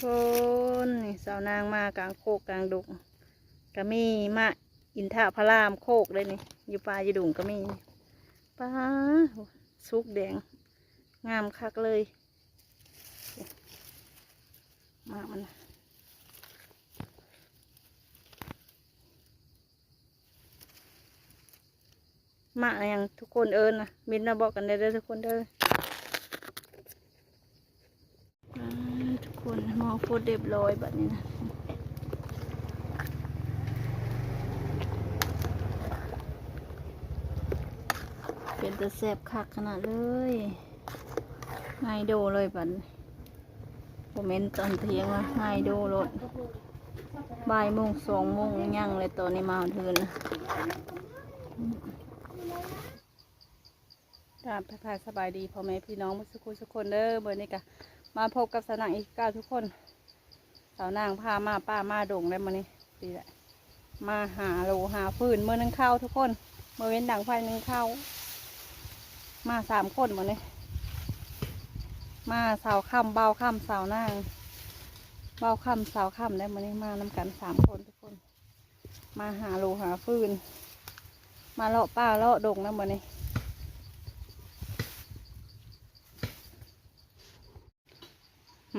ຄົນ ນີ້ສາວນາງມາກາງໂຄກກາງດົງ ກະມີໝາກອິນທະພະລາມໂຄກເດ້ນີ້ ຢູ່ປ່າຢູ່ດົງກະມີ. ປ້າ ສຸກແດງ ງາມຄັກເລີຍ ໝາກມັນ. ໝາກຫຍັງທຸກຄົນເອີ້ນນະ ເມັນມາບອກກັນແດ່ເດີທຸກຄົນເດີ. ອ່າ ທຸກຄົນ ໝໍ້ຟົດຮຽບຮ້ອຍບາດນີ້ນະ ເປັນຕາແຊບຄັກຂະໜາດເລີຍ ງ່າຍໂດເລີຍບາດນີ້. ບໍ່ແມ່ນຕອນທ່ຽງນະ ງ່າຍໂດໂລດ ບ່າຍໂມງ ສອງໂມງ ຍັງເລີຍ ຕອນນີ້ມາຮອດເຮືອນນະ. ກາບທັກທາຍສະບາຍດີພໍ່ແມ່ພີ່ນ້ອງໝົດສູ່ຄົນສູ່ຄົນເດີ. ມື້ນີ້ກະມາພົບກັບສາວນາງອີກຄືເກົ່າທຸກຄົນ. ສາວນາງພາມາປ່າມາດົງແລ້ວມື້ນີ້ ນີ້ແຫຼະ ມາຫາໂລຫາຟືນ ມື້ໜຶ້ງເຂົ້າທຸກຄົນ ມື້ເວັນດັງໄຟໜຶ້ງເຂົ້າ ມາສາມຄົນມື້ນີ້ ມາສາວຄຳ ບ່າວຄຳ ສາວນາງ ບ່າວຄຳ ສາວຄຳ ແລ້ວມື້ນີ້ມານຳກັນສາມຄົນທຸກຄົນ ມາຫາໂລຫາຟືນ ມາເລາະປ່າເລາະດົງນຳມື້ນີ້.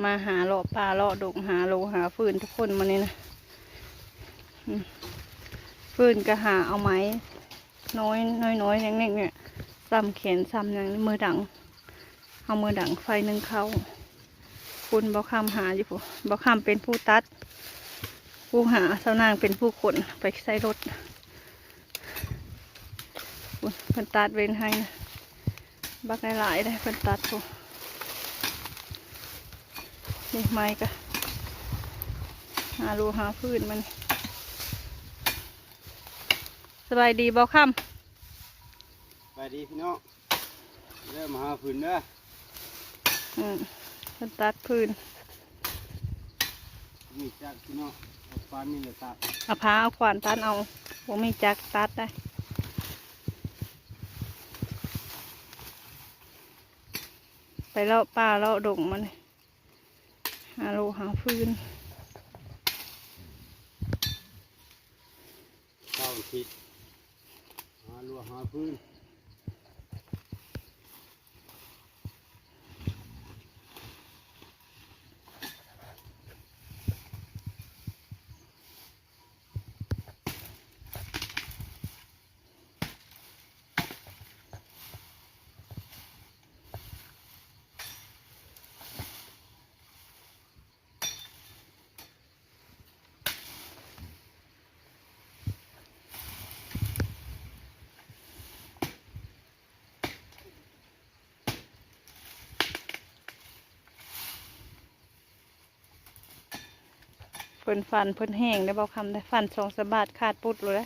ມາຫາເລາະປ່າເລາະດົງ ຫາໂລຫາຟືນທຸກຄົນມື້ນີ້ນະ. ອືມ ຟືນກະຫາເອົາໄມ້ນ້ອຍ ນ້ອຍໆ ເລັກໆ ນີ້ ສ່ຳແຂນສ່ຳຫຍັງ ມືດັງ ເອົາມືດັງໄຟໜຶ້ງເຂົ້າ. ພຸ້ນ ບ່າວຄຳຫາຢູ່ພຸ້ນ ບ່າວຄຳເປັນຜູ້ຕັດ ຜູ້ຫາ ສາວນາງເປັນຜູ້ຂົນໄປໃສ່ລົດ. ພຸ້ນ ເພິ່ນຕັດເວັນໃຫ້ນະ ບັກຫຼາຍໆ ເດ້ ເພິ່ນຕັດພຸ້ນ. ນີ້ໄມ້ກະຫາໂລຫາຟືນມັນ. ສະບາຍດີບ່າວຄຳ ສະບາຍດີພີ່ນ້ອງ. ເດີ ມາຫາຟືນເດີ. ອືມ ເພິ່ນຕັດຟືນ ມີຈັກພີ່ນ້ອງ ເອົາຂວານນີ້ລະຕັດ ເອົາພ້າເອົາຂວານຕັດເອົາ ບໍ່ມີຈັກຕັດໄດ໋. ໄປເລາະປ່າເລາະດົງມານີ້ ຫາໂລຫາຟືນ. ເສົາອາທິດ ຫາລົວຫາຟືນ. ເພິ່ນຟັນເພິ່ນແຮງໄດ໋ ບ່າວຄຳໄດ໋ ຟັນສອງສາມບາດຂາດປຸດໂລດເດ້.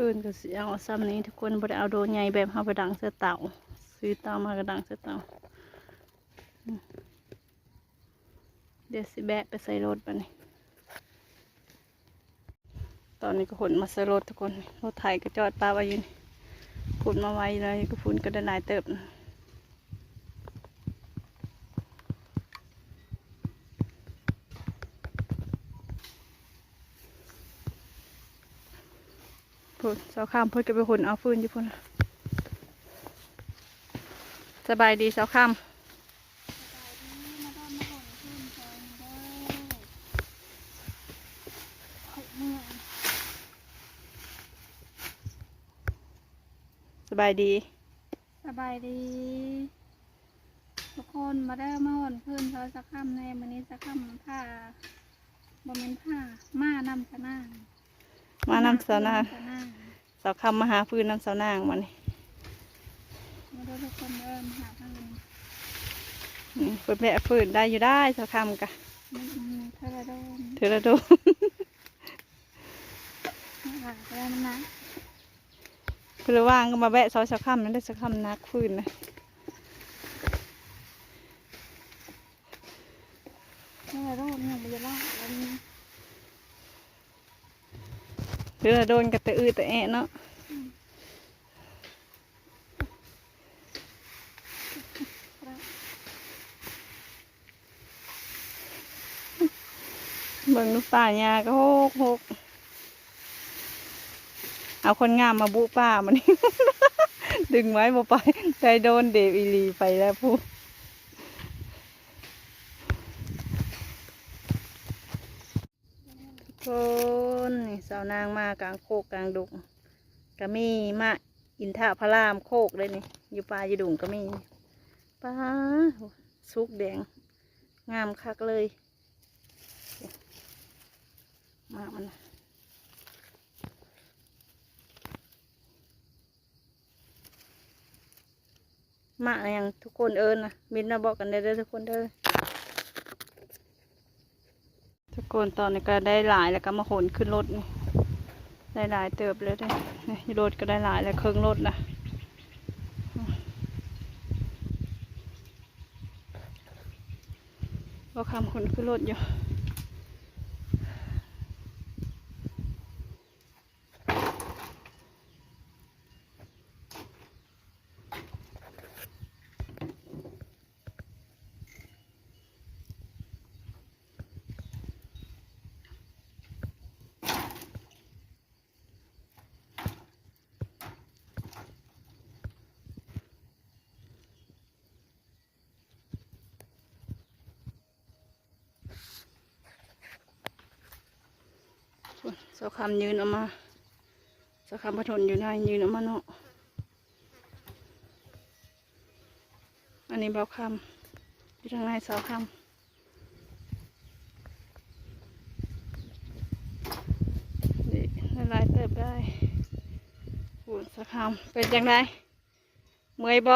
ຟືນກໍຊິເອົາສ່ຳນີ້ທຸກຄົນ ບໍ່ໄດ້ເອົາໂດໃຫຍ່ແບບເຮົາໄປດັງໃສ່ເຕົາ ຊື້ເຕົາມາກໍດັງໃສ່ເຕົາ. ດຽວຊິແບກໄປໃສ່ລົດບາດນີ້. ຕອນນີ້ກໍຂົນມາໃສ່ລົດທຸກຄົນ ລົດໄຖກໍຈອດປະໄວ້ຢູ່ນີ້ ຂົນມາໄວເລີຍ ກໍຝຸ່ນກໍໄດ້ຫຼາຍເຕີບ. ໂອ້ ສາວຄຳເພິ່ນກໍໄປຂົນເອົາຟືນຢູ່ພຸ້ນ. ສະບາຍດີສາວຄຳ. ສະບາຍດີ. ສະບາຍດີທຸກຄົນ ມາເດີ ມາຂົນຟືນຊ່ອຍສາວຄຳແດ່. ມື້ນີ້ສາວຄຳພາ ບໍ່ແມ່ນພາ ມານຳສາວນາງ ມານຳສາວນາງ. ສາວຄຳມາຫາຟືນນຳສາວນາງມື້ນີ້. ມາເດີທຸກຄົນເດີ ມາຫາຟືນ. ອືມ ເພິ່ນແບກຟືນໄດ້ຢູ່ໄດ໋ ສາວຄຳກະ ອືມ ເທື່ອລະດົນ ເທື່ອລະດົນ ມາຫາເທື່ອມັນນະ. ເພິ່ນລະວ່າງກໍມາແວະຊ່ອຍສາວຄຳນັ້ນເດ້ ສາວຄຳໜັກຟືນນະ. ເທື່ອລະດົນຍັງບໍ່ຢາກລາກ ເທື່ອລະດົນກໍຕະອື້ຕະແອະເນາະ. ອືມ ເບິ່ງດູ ປ່າຫຍ້າກໍຮົກໆ. ເອົາຄົນງາມມາບຸປ່າມື້ນີ້ ດຶງໄວ້ບໍ່ໄປ ໄດ້ໂດນເດບອີ່ຫຼີ ໄປແລ້ວພຸ້ນ. ທຸກຄົນ ນີ້ສາວນາງມາກາງໂຄກກາງດົງ ກະມີໝາກອິນທະພະລາມໂຄກເດ້ນີ້ ຢູ່ປ່າຢູ່ດົງກະມີ. ປາ ສຸກແດງ ງາມຄັກເລີຍ ໝາກມັນ. ໝາກຫຍັງທຸກຄົນເອີ້ນນະ ມິດມາບອກກັນແດ່ເດີທຸກຄົນເດີ. ທຸກຄົນ ຕອນນີ້ກໍໄດ້ຫຼາຍແລ້ວ ກໍມາຂົນຂຶ້ນລົດນີ້ ໄດ້ຫຼາຍເຕີບແລ້ວເດ້. ນີ້ຢູ່ລົດກໍໄດ້ຫຼາຍແລ້ວ ເຄິ່ງລົດນະ. ບໍ່ຄຳຂົນຂຶ້ນລົດຢູ່. สาวคำยืนออกมา สาวคำบ่ทนอยู่ใน ยืนออกมาเนาะ. อันนี้บ่าวคำ อยู่ทางใน สาวคำ นี่ หลายเติบได้ โอ้ สาวคำ เป็นจั่งใด เมื่อยบ่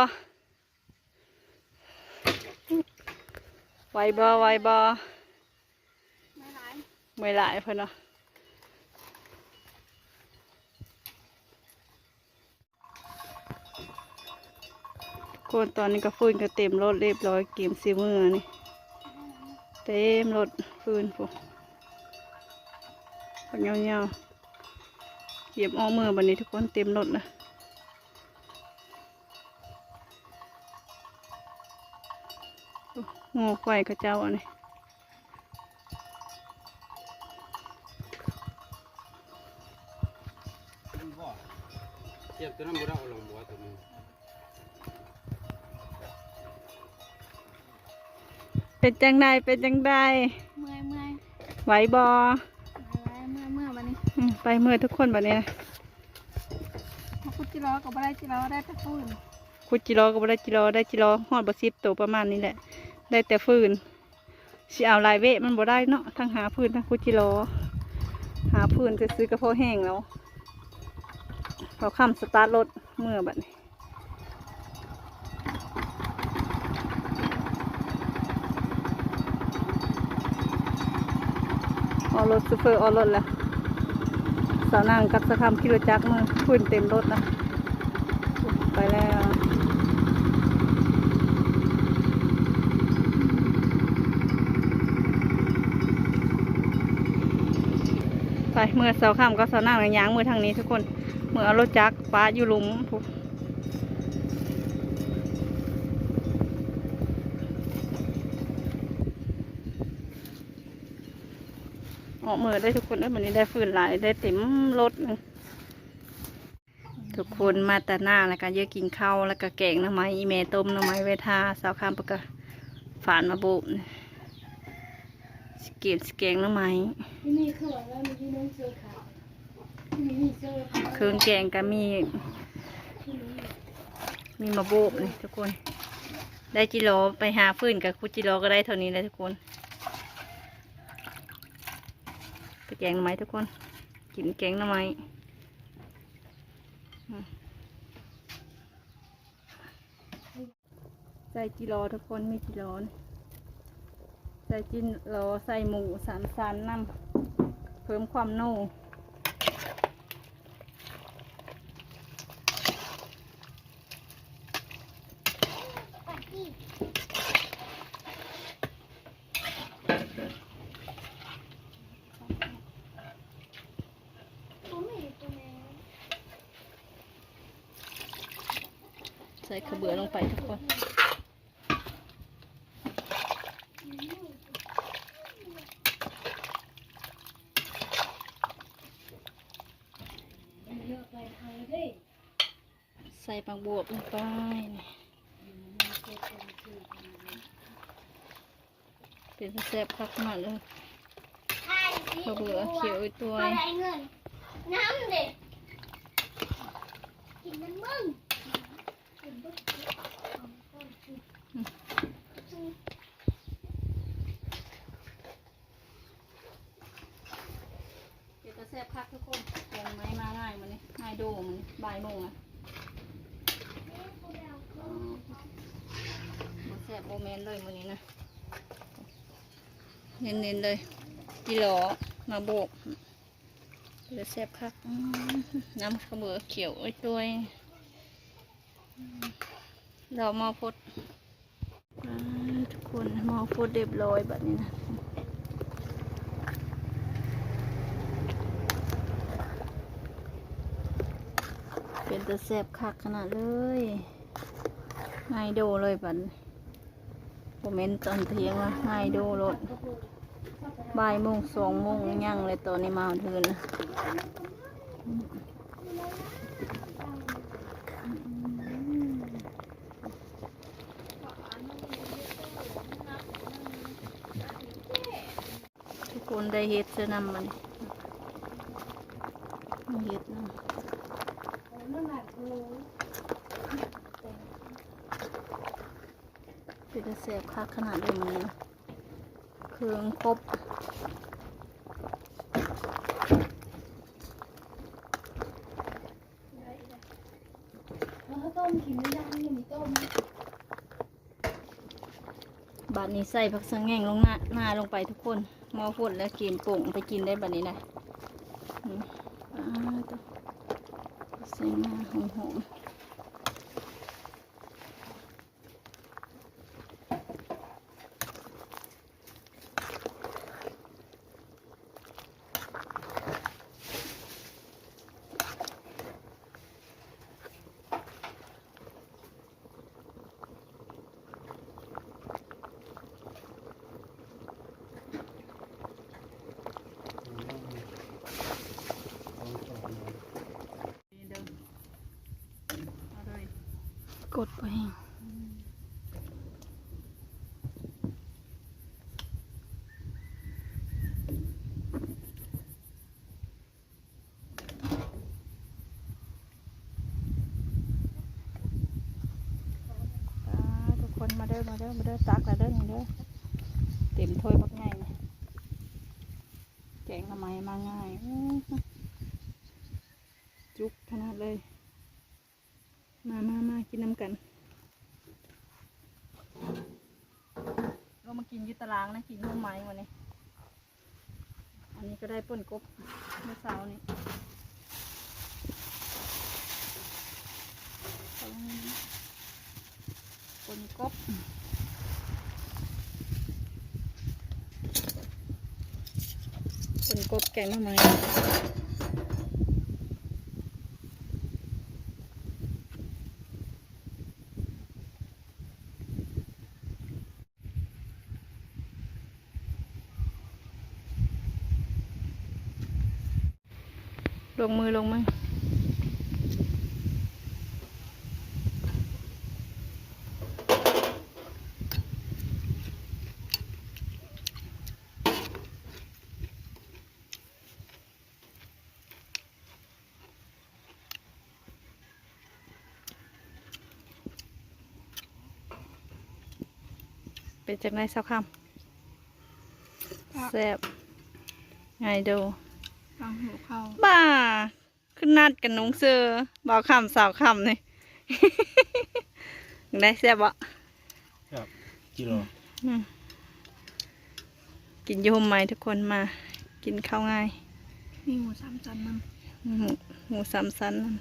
ไหวบ่ ไหวบ่ เมื่อยหลาย เมื่อยหลายเพิ่นว่า. คน ตอนนี้ก็ฟืนก็เต็มรถเรียบร้อย เกียมสิเมือนี่ เต็มรถฟืนพุ้น บักยาวๆ เกียมออกเมือบัดนี้ทุกคน เต็มรถนะ โอ้ งอควายเขาเจ้าอันนี้ เทียบตัวนั้นบ่ได้ เอาลงบ่ตัวนี้ เป็นจั่งใด เป็นจั่งใด เมื่อย เมื่อย ไหวบ่ ไหว ไหว เมื่อย เมื่อยบัดนี้ อืม ไปเมือทุกคนบัดนี้นะ มาขุดจิหลอก็บ่ได้จิหลอ ได้แต่ฟืน ขุดจิหลอก็บ่ได้จิหลอ ได้จิหลอฮอดบ่สิบโตประมาณนี้แหละ ได้แต่ฟืน สิเอาหลายเวะมันบ่ได้เนาะ ทั้งหาฟืนทั้งขุดจิหลอ หาฟืนซื่อๆก็พอแฮงแล้ว เขาค่ำสตาร์ทรถเมือบัดนี้ ออกรถ โชเฟอร์ออกรถแล้ว สาวนางกับสาวคำขี่รถจักรมา ฟืนเต็มรถนะ ไปแล้ว ไป เมือสาวคำกับสาวนางย่างเมือทางนี้ทุกคน เมือเอารถจักรปะอยู่หลุมพุ้น ออกเมือได้ทุกคนเอ้ย มื้อนี้ได้ฟืนหลาย ได้เต็มรถหนึ่ง ທຸກຄົນມາແຕ່ນາ ແລ້ວກໍເຢີ້ຍກິນເຂົ້າ ແລ້ວກໍແກງໜໍ່ໄມ້ ອີ່ແມ່ຕົ້ມໜໍ່ໄມ້ໄວ້ຖ້າ ສາວຄຳເພິ່ນກໍຝານມາໂບກ ຊິເກັບ ຊິແກງໜໍ່ໄມ້ ເຄື່ອງແກງກໍມີ ມີໝາກໂບກນີ້ທຸກຄົນ ໄດ້ຈິລໍ ໄປຫາຟືນກັບຂຸດຈິລໍກໍໄດ້ເທົ່ານີ້ແຫຼະທຸກຄົນ ໄປແກງໜໍ່ໄມ້ທຸກຄົນ ກິນແກງໜໍ່ໄມ້ ອືມ ໃສ່ຈິລໍທຸກຄົນ ມີຈິລໍ ໃສ່ຈິລໍ ໃສ່ໝູສາມຊັ້ນນຳ ເພີ່ມຄວາມນົວ. ໃສ່ຂະເບືອລົງໄປທຸກຄົນ ໃສ່ໝາກບວບລົງໄປ ເປັນຕາແຊບຄັກຂະໜາດເລີຍ ຂະເບືອຂຽວອີ່ຕົວຍ ເປັນຕາແຊບຄັກທຸກຄົນ ແກງໜໍ່ໄມ້ມາງ່າຍມື້ນີ້ ງ່າຍໂດມື້ນີ້ ບ່າຍໂມງນະ ບໍ່ແຊບບໍ່ແມ່ນເລີຍມື້ນີ້ນະ ເນັ້ນໆເລີຍ ຈິລໍມາໂບກ ເປັນຕາແຊບຄັກ ອືມ ນ້ຳຂະເບືອຂຽວອີ່ຕົວຍ ອືມ ລໍໝໍ້ຟົດ. ອ່າ ທຸກຄົນ ໝໍ້ຟົດຮຽບຮ້ອຍບາດນີ້ນະ ເປັນຕາແຊບຄັກຂະໜາດເລີຍ ງ່າຍໂດເລີຍບາດນີ້ ບໍ່ແມ່ນຕອນທ່ຽງນະ ງ່າຍໂດໂລດ ບ່າຍໂມງ ສອງໂມງຍັງເລີຍ ຕອນນີ້ມາຮອດເຮືອນນະ. ທຸກຄົນໄດ້ເຫັດໃສ່ນຳບັດນີ້ ເຫັດນຳ ເປັນຕາແຊບຄັກຂະໜາດເລີຍ ເຄື່ອງຄົບ. ເອົາເຂົ້າຕົ້ມກິນໄດ້ ຍັງມີຕົ້ມ. ບາດນີ້ໃສ່ຜັກສະແຫງ່ງລົງໜ້າ ໜ້າລົງໄປທຸກຄົນ ໝໍ້ຟົດແລ້ວ ກຽມປົງໄປກິນໄດ້ບາດນີ້ນະ ອືມ ອ່າ ໃສ່ໜ້າຫອມໆ. ນີ້ເດີ ເອົາເລີຍ ກົດບໍ່ແຮງ ອ່າ ທຸກຄົນມາເດີ ມາເດີ ມາເດີ ຕັກແລ້ວເດີ ນີ້ເດີ ເຕັມຖ້ວຍບັກໃຫຍ່ ແກງໜໍ່ໄມ້ມາງ່າຍ ອື ຈຸກຂະໜາດເລີຍ ມາ ມາ ມາ ກິນນຳກັນ ລອງມາກິນຢູ່ຕາລາງນະ ກິນໜໍ່ໄມ້ມື້ນີ້ ອັນນີ້ກໍໄດ້ປົ່ນກົບ ເມື່ອເຊົ້ານີ້ ປົ່ນກົບ ປົ່ນກົບແກງໜໍ່ໄມ້. ລົງມື ລົງມື. ເປັນຈັ່ງໃດສາວຄຳ? ແຊບ ງ່າຍໂດ. ຟັງຫູເຂົ້າ ບ້າ ຄືນັດກັນນຸ່ງເສື້ອ ບ່າວຄຳສາວຄຳນີ້. ຈັ່ງໃດ ແຊບບໍ່? ແຊບ ຈິໂລ. ອືມ ກິນຢູ່ຮົ່ມໄມ້ທຸກຄົນ ມາກິນເຂົ້າງ່າຍ. ມີໝູສາມຊັ້ນນຳ. ໝູ ໝູສາມຊັ້ນນຳ.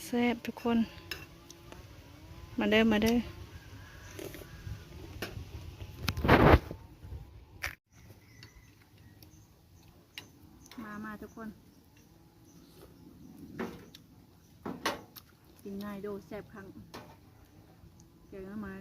ແຊບທຸກຄົນ ມາເດີ ມາເດີ. ມາ ມາທຸກຄົນ ກິນງ່າຍໂດ ແຊບຄັກ ແກງໜໍ່ໄມ້.